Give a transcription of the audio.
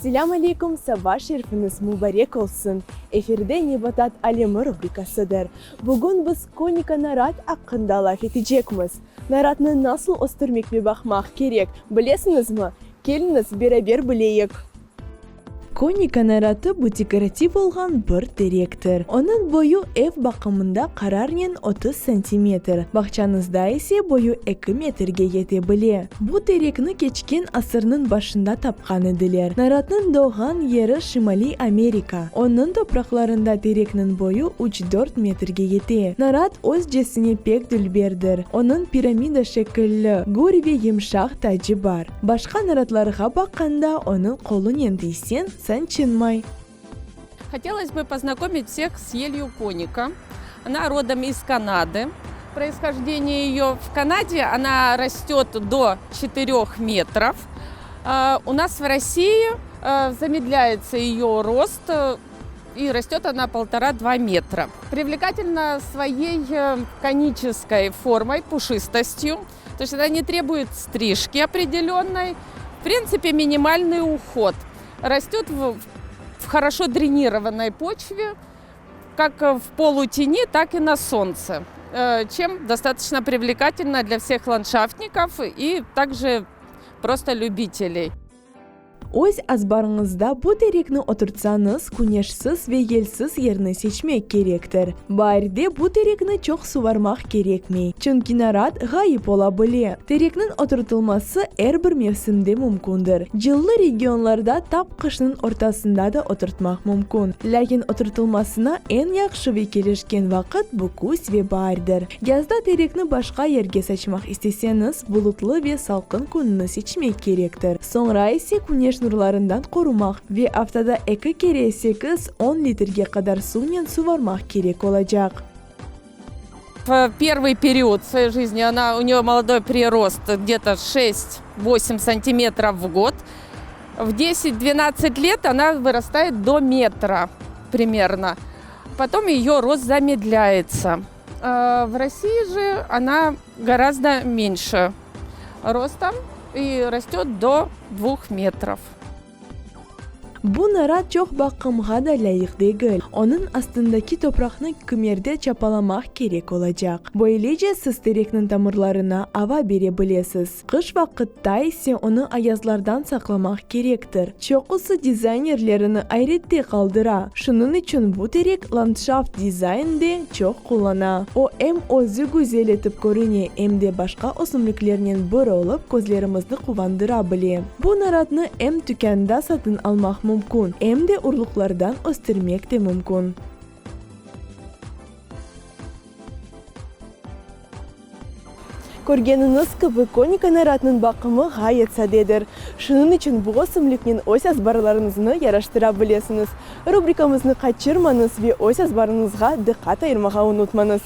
Selâm aleyküm, saba şerifiñiz mubarek olsun! Efirde Nebatat alemi rubrikasıdır. Bugün biz konika narat aqqında laf etecekmiz. Naratnı nasıl östürmek ve baqmaq kerek, bilesiñizmi? Keliñiz, beraber bileyik! Konika naratı bu dekorativ olğan bir terektir. Onıñ boyu ev baqımında qararnen 30 santimetr, bağçañızda ise boyu eki metrge yete bile. Bu terekni keçken asırnıñ başında tapqan ediler. Naratnıñ doğğan yeri Şimaliy Amerika. Onıñ topraqlarında terekniñ boyu üç-dört metrge yete. Narat özcesine pek dülberdir. Onıñ piramida şekilli, gür ve yımşaq tacı bar. Başqa naratlarğa baqqanda onıñ qolunen tiyseñ, sançınmay. Hotelos бы poznakomit vseh s elью Коника. Ona rodom iz Kanady. Proishojdeniye eyo v Kanade ona rastet do çetıreх metrov. U nas v Rossii zamedlâyetsâ eyo rost i rastet ona poltora-dva metra. Privlekatelna svoey koniçeskoy formoy, puşistostyu. To est ona ne trebuet strijki opredelennoi, v printsipe minimalnıy uhod. Rastet v horoşo drenirovannoy poçve, kak v poluteni, tak i na solntse, çem dostatoçno privlekatelno dlâ vseh landşaftnikov i takje prosto lübiteley. Öz azbarıñızda bu terekni oturtsañız, küneşsiz ve yelsiz yerni seçmek kerektir. Baarde bu terekni çoq suvarmaq kerekmey, çünki narat ğayıp ola bile. Terekniñ oturtılması er bir mevsimde mümkündir. Cıllı regionlarda tap qışnıñ ortasında da oturtmaq mümkün. Lâkin oturtılmasına eñ yahşı ve kelişken vaqıt bu küz ve baardir. Yazda terekni başqa yerge saçmaq isteseñiz, bulutlı ve salqın künni seçmek kerektir. Soñra ise küneş nurlarından qorumaq ve aftada eki kere sekiz, on litrge qadar suvnen suvarmaq kerek olacaq. V pervıy period svoey jizni ona, u neyo molodoy prirost gde-to şest, vosemь santimetrov v god. V deset, dvenadtsat let ona vırastayet do metra primerno. Potom eyo rost zamedlâyetsâ. V Rossii je ona gorazdo menşe rostom i rastet do dvuh metrov. Bu narat çoq baqımğa da lâyıq degil. Onıñ astındaki topraqnı kimerde çapalamaq kerek olacaq. Böylece siz terekniñ tamırlarına ava bere bilesiz. Qış vaqıtta ise onı ayazlardan saqlamaq kerektir. Çoqusı dizaynerlerini ayrette qaldıra, şunıñ içün bu terek landşaft dizaynde çoq qullana. O, em özü güzel etip körüne, em de başqa ösümliklernen bir olıp közlerimizni quvandıra bile. Bu naratnı em tükânda satın almaq mümkün, em de urluqlardan östürmek de mümkün. Körgeniñiz kibi, konika naratnıñ baqımı ğayet sadedir. Şunıñ içün bu ösümliknen öz azbarlarıñıznı yaraştıra bilesiñiz. Rubrikamıznı qaçırmañız ve öz azbarıñızğa diqqat ayırmağa unutmañız.